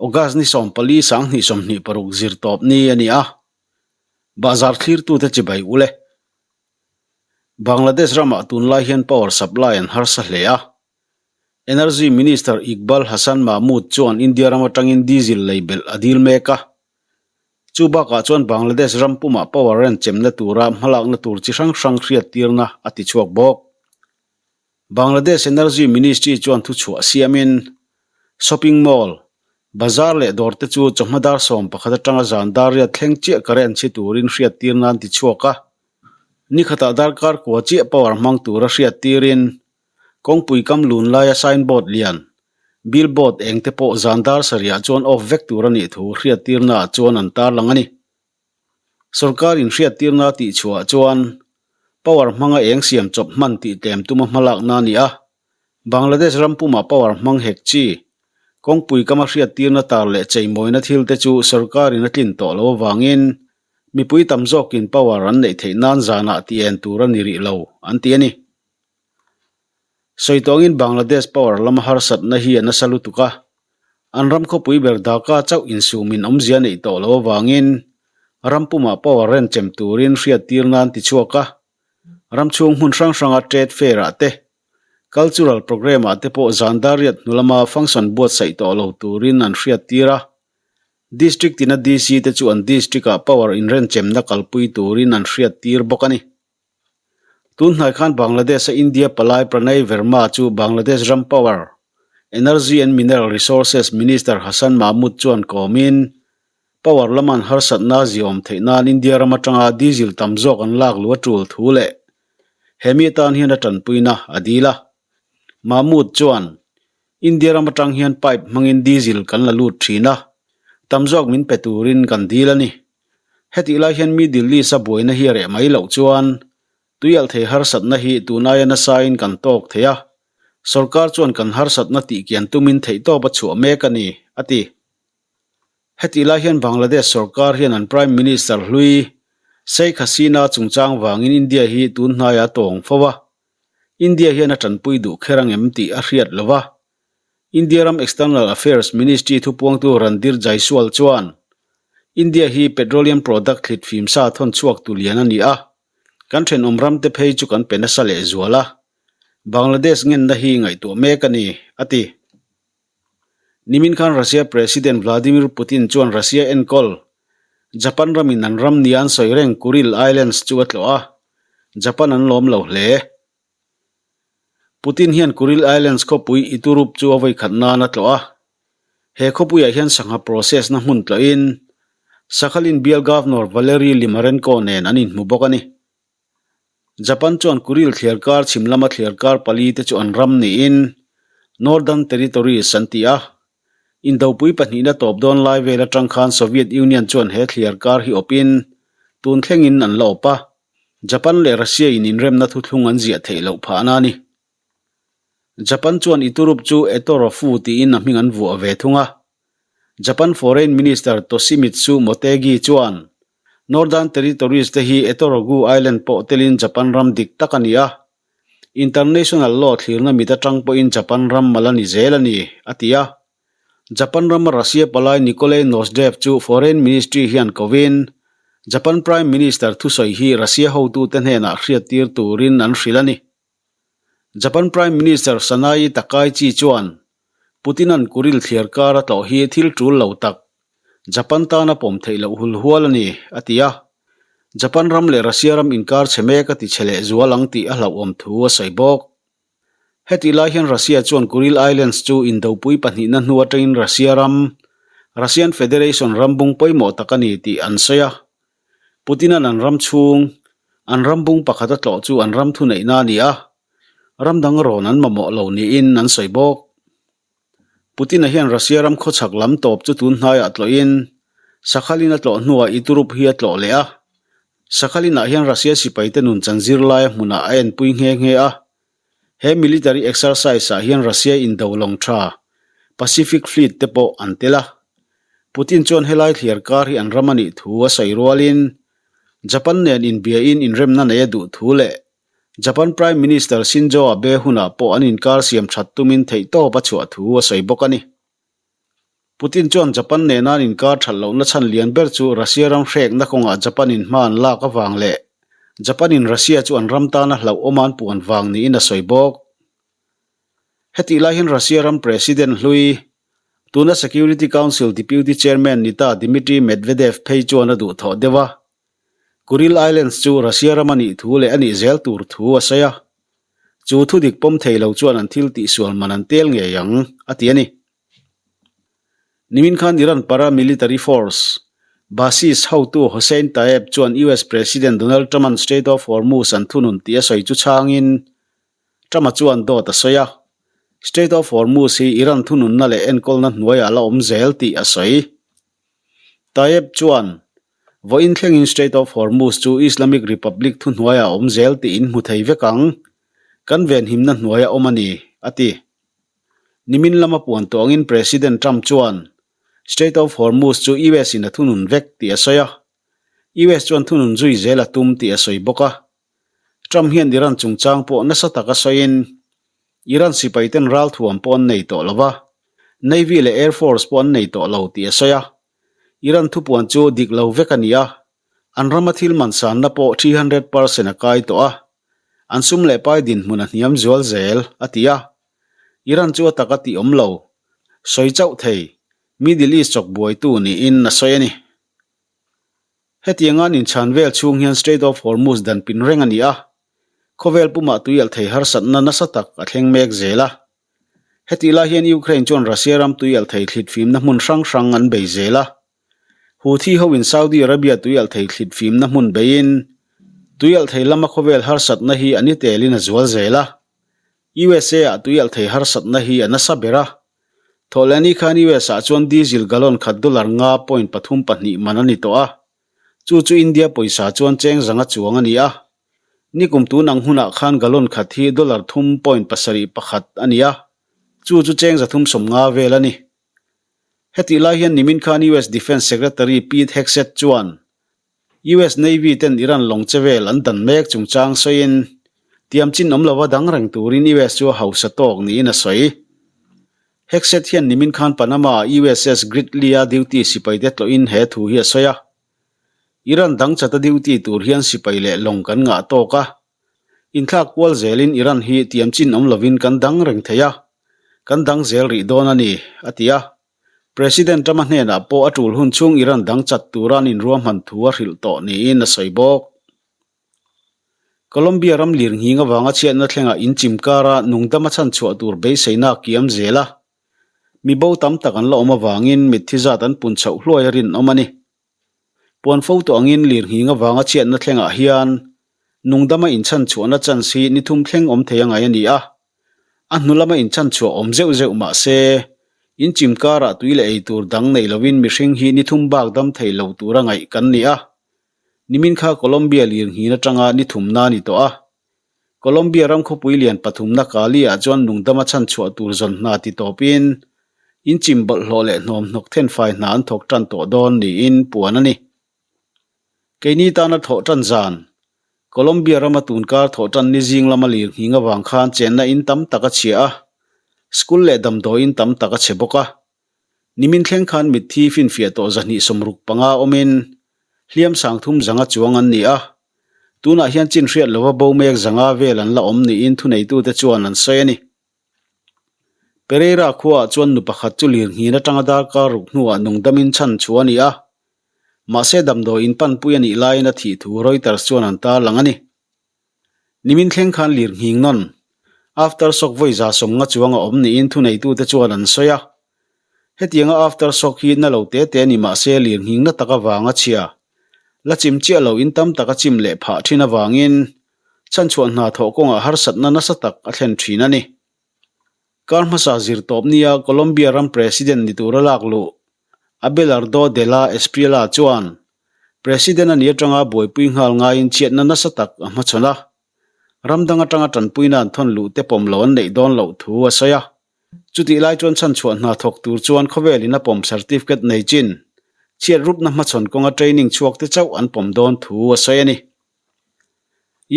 August ni 14 2026 zirtawp ni a ni a, bahzar thlirtute chibai ule. Bangladesh ramah tunlai hian power supply an harsa hle a. Energy Minister Iqbal Hasan Mahmood chuan India ram atangin diesel lei belh a dil mek a. Chu bakah chuan Bangladesh ram pumah power ren chemna tura hmalakna tur chi hrang hrang hriattirna a tichhuak bawk. Bangladesh Energy Ministry chuan thuchhuah siamin shopping mall, bazar leh dawr te chu chawhma dar 11 atanga zan dar riat thleng chiah current chhi turin hriattir nan ti chhuak a. Ni khatah darkar kua chiah power hmang tura hriattirin kawngpui kam lun laia signboard lian, billboard eng te pawh zan dar sarihah chuan off vek tur a nih thu hriattirnaah chuan an tarlang a ni. Sorkar inhriattirna tih chhuah chuan power hmanga eng siam chawp hman tih tlem tuma hmalakna a ni a. Bangladesh ram pumah power hmang hek chi, kawngpui kama hriattirna tar leh cheimawina thil te chu sorkarin a tlin tawh lo avangin mipui tam zawkin power an neih theih nan zanah tih en tur a ni rih lo, an ti a ni. Sawi tawngin Bangladesh power lama harsatna hi a nasa lutuk a, an ram khawpui ber Dhaka chauh insumin awmzia neih tawh lo avangin ram pumah power ren chem turin hriattir nan ti chhuak a, ram chhung hmun hrang hranga trade fair ah te, cultural programme ah te pawh zan dar riat hnu lama function buatsaih tawh lo turin an hriattir a, district tina DC te chu an district ah power inrenchemna kalpui turin an hriattir bawk a ni. Tun hnai khan Bangladesh-a India palai Pranay Verma chu Bangladesh ram Power, Energy and Mineral Resources Minister Hasan Mahmud chuan kawmin, power laman harsatna ziawm theih nan India ram atanga diesel tam zawk an lak luh a tul thu leh hemi atan hian a tanpuina a dil a. Mahmud chuan, India ram atang hian pipe hmangin diesel kan la lut thin a, tam zawk min pe turin kan dil a ni. Hetih lai hian Middle East-a buaina hi a reh mai loh chuan tuialh thei harsatna hi tunaia nasain kan tawk thei a, sorkar chuan kan harsatna tihkian tumin theihtawp a chhuah mek a ni, a ti. Hetih lai hian Bangladesh sorkar hian an Prime Minister hlui Sheikh Hasina chungchang vangin India hi tun hnaiah a tawng fo a, India hian a tanpui duh kher ang em tih a hriat lo va. India ram External Affairs Ministry thupuangtu Randhir Jaiswal chuan, India hi petroleum product thlit fim sa thawn chhuak tu lian a ni a, kan thenawm ram te phei chu kan pe nasa lehzual a, Bangladesh ngenna hi ngaihtuah mek a ni, a ti. Nimin khan Russia President Vladimir Putin chuan Russia enkawl Japan ramin an ram nia an sawi reng Kuril Islands chu a tlawh a, Japan an lawm lo hle. Putin hian Kuril Islands khawpui Iturup chu a vawikhat nan a tlawh a, he khawpuiah hian sangha process na hmun tlawhin Sakhalin bial Governor Valery Limarenko nen an inhmu bawk a ni. Japan chuan Kuril thliarkar chhim lama thliarkar pali te chu an ram niin Northern Territories an ti a. Indopui pahnihna tawp dawn lai vel atang khan Soviet Union chuan he thliarkar hi awpin tun thlengin an la awp a, Japan leh Russia in inremna thuthlung an ziah theih loh phahna a ni. Japan chuan Iturup chu Etorofu tiin a hming an vuah ve thung a. Japan Foreign Minister Toshimitsu Motegi chuan Northern Territories te hi Etorogu Island pawh telin Japan ram dik tak a ni a, international law thlirna mit atang pawhin Japan ram mal a ni zel a ni, a ti a. Japan rama Russia palai Nikolay Nosdev chu Foreign Ministry hian kovin Japan Prime Minister thusawi hi Russia hotute hnenah hriattir turin an hrilh a ni. Japan Prime Minister Sanae Takaichi chuan Putin-a'n Kuril thliar kar a tlawh hi thil tul lo tak, Japan tana pawm theih loh hul hual a ni, a ti a. Japan ram leh Russia ram inkar chhe mek a ti chhe leh zual ang tih a hlauhawm thu a sawi bawk. Hetih lai hian Russia chuan Kuril Islands chu indopui pahnihna hnu atangin Russia ram, Russian Federation ram bung pawimawh tak a ni tih an sawi a. Putin-a'n an ram chhung, an ram bung pakhat a tlawh chu an ram thuneihna a ni a, ram dang rawn an mamawh lo niin an sawi bawk. Putin-a hian Russia ram khawchhak lam tawp chu tun hnaiah tlawhin Sakhalin a tlawh hnuah Iturup hi a tlawh leh a. Sakhalin-ah hian Russia sipaite nun chan zirlaia hmunah a enpui nghe nghe a. He military exercise-ah hian Russia indo lawng tha, Pacific Fleet te pawh an tel a. Putin chuan helai thliar kar hi an ram a nih thu a sawi rualin Japan nen inbiain inremna nei a duh thu leh Japan Prime Minister Shinzo Abe hunah pawh an inkar siam that tumin theihtawp a chhuah thu a sawi bawk a ni. Putin chuan Japan nena an inkar that lohna chhan lian ber chu Russia ram hrekna kawngah Japan in hma an lak avang leh Japan in Russia chu an ram tana hlauhawm an puan vang niin a sawi bawk. Hetih lai hian Russia ram President hlui, tuna Security Council Deputy Chairman ni ta Dmitry Medvedev phei chuan a duhthawh deuh a. Kuril Islands chu Russia ram a nih thu leh a nih zel tur thu a sawi a. Chu thudik pawm thei lo chuan an thil tihsual man an tel ngei ang, a ti a ni. Nimin khan Iran paramilitary force, Basis hotu Hossein Taeb chuan US President Donald Trump-a'n Strait of Hormuz an thunun tih a sawi chu chhangin Trump-a chuan dawt a sawi a. Strait of Hormuz hi Iran thununna leh enkawlna hnuaiah la awm zel tih a sawi. Taeb chuan, Vawiin thlengin Strait of Hormuz chu Islamic Republic thuhnuaiah a awm zel tih in hmu thei vek ang. Kan venhimna hnuaia awm a ni, a ti. Nimin lama puan tawh angin President Trump chuan Strait of Hormuz chu US in a thunun vek tih a sawi a. US chuan thunun zui zel a tum tih a sawi bawk a. Trump hian Iran chungchang pawh nasa taka sawiin Iran sipaiten ralthuam pawh an nei tawh lo va, Navy leh Air Force pawh an nei tawh lo tih a sawi a. Iran thupuan chu dik lo vek a ni a, an rama thil man sanna pawh 300% a kai tawh a, an sum leh pai dinhmun a hniam zual zel, a ti a. Iran chu a taka tih awm lo, sawi chauh thei, Middle East chawk buaitu niin a sawi a ni. Hetianga an inchhan vel chhung hian Strait of Hormuz dan pin reng a ni a, khawvel pumah tuialh thei harsatna nasa tak a thleng mek zel a. Hetih lai hian Ukraine chuan Russia ram tuialh thei thlit fimna hmun hrang hrang an bei zel a. Houthi hoin Saudi Arabia tuialh thei thlit fimna hmun beiin tuialh thei lama khawvel harsatna hi a ni telin a zual zel a. USA-ah tuialh thei harsatna hi a nasa ber a. Thawhlehni khan US-ah chuan diesel gallon khat dollar nga point pathum pahnih man a ni tawh a, chu chu India pawisa chuan cheng zanga chuang a ni a. Nikum tun ang hunah khan gallon khat hi dollar thum point pasarih pakhat a ni a, chu chu cheng zathum sawmnga vel a ni. Hetih lai hian nimin khan US Defence Secretary Pete Hegseth chuan US Navy ten Iran lawng che vel an dan mek chungchang sawiin, tiam chin awm lova dang reng turin US chu a hausa tawk niin a sawi. Hegseth hian nimin khan Panama-a USS Gridley-a duty sipaite tlawhin he thu hi a sawi a. Iran dang chata duty tur hian sipai leh lawng kan ngah tawk a. Inthlak kual zelin Iran hi tiam chin awm lovin kan dang reng thei a, kan dang zel rih dawn a ni, a ti a. President Trump-a hnenah pawh a tul hun chhung Iran dang chat tura an inruahman thu a hrilh tawh niin a sawi bawk. Colombia ram lirnghing avanga chhiatna thlengah inchim kara nungdama chhanchhuah tur beiseina a kiam zel a, mi bo tam tak an la awm avangin mitthi zat an pun chhoh hluai a rinawm a ni. Puan fo tawh angin lirnghing avanga chhiatna thlengah hian nungdama inchhanchhuahna chance hi ni thum thleng awm thei a ngai a ni a. A hnu lama inchhanchhuah awm zeuh zeuh mah se, inchim karah tui leh ei tur dang nei lovin mihring hi ni thum bak dam thei lo tura ngaih kan ni a. Nimin kha Colombia lirnghin atanga ni thumna a ni tawh a. Colombia ram khawpui lian pathumna Cali-ah chuan nungdama chhanchhuah tur zawn hna ti tawpin inchim bawlhhlawh leh hnawmhnawk thenfai hna an thawk tan tawh dawn niin puan a ni. Keini tana thawh tan zan, Colombia rama tunkar thawh tan ni zing lama lirnghing avang khan chenna in tam tak a chhia a, school leh damdawiin tam tak a chhe bawk a. Nimin thleng khan mitthi finfiah tawh 265 awmin hliam sangthum zanga chuang an ni a. Tunah hian chin hriat lova bo mek zanga vel an la awm niin thuneitute chuan an sawi a ni. Pereira khuaah chuan nu pakhat chu lirnghin atanga darkar ruk hnuah nungdamin chhan chhuah a ni a. Mahse damdawi in panpui a nih laiin a thih thu Reuters chuan an tarlang a ni. Nimin thleng khan lirnghing nawn, aftershock vawi za sawmnga chuang a awm niin thuneitute chuan an sawi a. Hetianga aftershock hi na lo te te ni mahse lirnghing na tak avanga chhia, la chim chiah lo in tam tak a chim leh phah thin avangin chhanchhuah hna thawh kawngah harsatna nasa tak a thlen thin a ni. Kar hmasa zir tawp nia Colombia ram President ni tura lak luh Abelardo de la Espriella chuan President a ni atanga buaipui nghal ngaiin chhiatna nasa tak a hmachhawn a, ram dang atanga tanpuina an thawn luh te pawm lo an neih dawn loh thu a sawi a. Chutih lai chuan chhanchhuah hna thawk tur chuan khawvelin a pawm certificate nei chin, chhiat rupna hmachhawn kawnga training chhuak te chauh an pawm dawn thu a sawi a ni.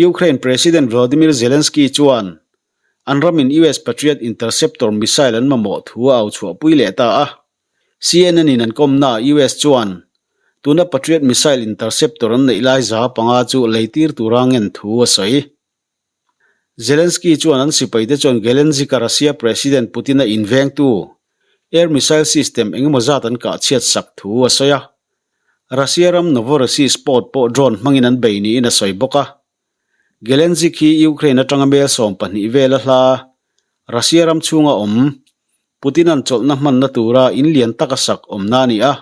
Ukraine President Volodymyr Zelensky chuan an ramin US Patriot interceptor missile an mamawh thu a au chhuahpui leh ta a. CNN-in an kawmnaah US chuan tuna Patriot missile interceptor an neih lai 500 chu leitir tura ngen thu a sawi. Zelensky chuan an sipaite chuan Gelendzhik-a Russia President Putin-a invengtu air missile system engemaw zat an kah chhiat sak thu a sawi a. Russia ram Novorossiysk port pawh drone hmangin an bei niin a sawi bawk a. Gelendzhik hi Ukraine atanga mel 12 vela hla Russia ram chhunga awm Putin-a'n chawlhna hmanna tura in lian taka sak awmna a ni a.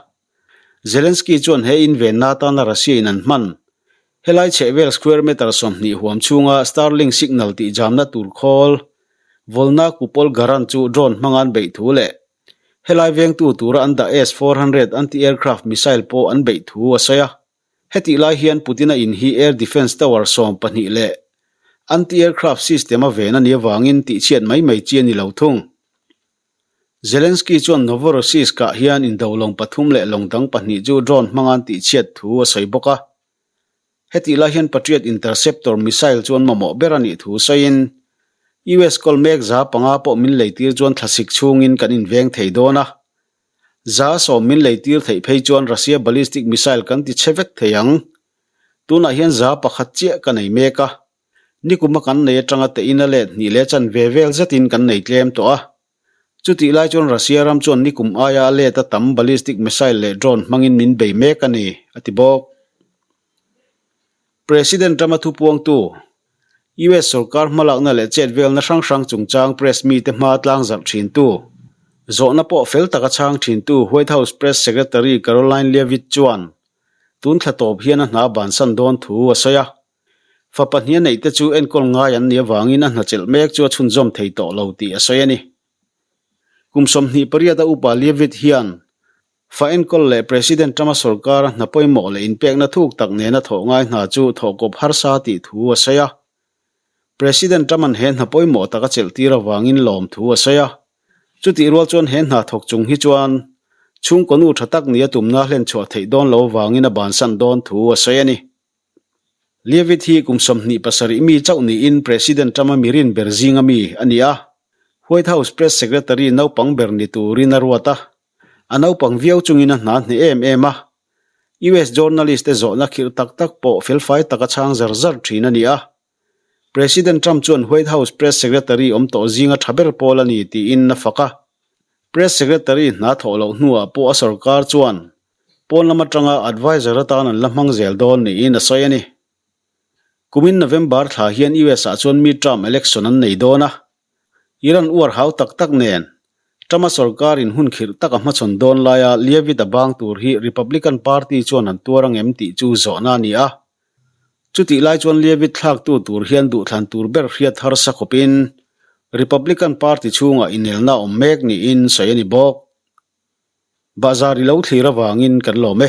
Zelensky chuan he invenna atana Russia-in an hman helai chhehvel square meter 20 huam chhunga Starlink signal tihjamna tur khawl Volna Kupol Garan chu drone hmanga an beih thu leh helai vengtu tura an dah S-400 anti-aircraft missile pawh an beih thu a sawi a. Hetih lai hian Putin-a in hi air defence tower 12 leh anti-aircraft system a ven a nih avangin tihchhiat mai mai chi a ni lo thung. Zelensky chuan Novorossiysk-ah hian indo lawng pathum leh lawng dang pahnih chu drone hmanga an tihchhiat thu a sawi bawk a. Hetih lai hian Patriot interceptor missile chu an mamawh ber a nih thu sawiin, US kawl mek 500 pawh min leitir chuan thlasik chhungin kan inveng thei dawn a. 110 min leitir theih phei chuan Russia ballistic missile kan ti chhe vek thei ang. Tunah hian 100 chiah ka nei mek a. Nikuma kan nei atanga tein a let hnih leh chan ve vel zetin kan nei tlem tawh a. Chutih lai chuan Russia ram chuan nikum aia a let a tam ballistic missile leh drone hmangin min bei mek a ni, a ti bawk. President rama thupuangtu, US sorkar hmalakna leh chetvelna hrang hrang chungchang press mite hma tlangzarh thintu, zawhna pawh fel taka chhang thintu White House Press Secretary Karoline Leavitt chuan tun thla tawp hian a hna bansan dawn thu a sawi a. Fa pahnih a neihte chu enkawl ngai an nih avangin a hna chelh mek chu a chhunzawm thei tawh lo tih a sawi a ni. Kum 28 a upa Leavitt hian Fa enkawl leh President Trump-a sorkara hna pawimawh leh inpekna thuk tak nena thawh ngai hna chu thawhkawp harsa tih thu a sawi a. President Trump-a'n he hna pawimawh tak a chelh tir avangin lawm thu a sawi a. Chutih rual chuan he hna thawk chung hi chuan chhungkaw nu tha tak nia tumna hlen chhuah theih dawn lo avangin a bansan dawn thu a sawi a ni. Leavitt hi kum 27 mi chauh niin President Trump-a mi rin ber zinga mi a ni a. White House Press Secretary naupang ber ni turin a ruat a. A naupang viau chungin a hna hneh em em a. US journalist te zawhna khirh tak tak pawh felfai taka chhang zar zar thin a ni a. President Trump chuan White House Press Secretary awm tawh zinga tha ber pawl a ni tiin a fak a. Press Secretary hna thawh loh hnuah pawh a sorkar chuan Pawn lam atanga adviser atan an la hmang zel dawn niin a sawi a ni. Kumin November thla hian US ah chuan midterm election an nei dawn a. Iran uar hau tak tak nen Trump-a sorkarin hun khirh tak a hmachhawn dawn laia Leavitt a bang tur hi Republican Party chuan an tuar ang em tih chu zawhna a ni a. Chutih lai chuan Leavitt thlaktu tur hian duhthlan tur ber hriat harsa khawpin Republican Party chhungah inelna a awm mek niin sawi a ni bawk. Bahzar i lo thlir avangin kan lawm e.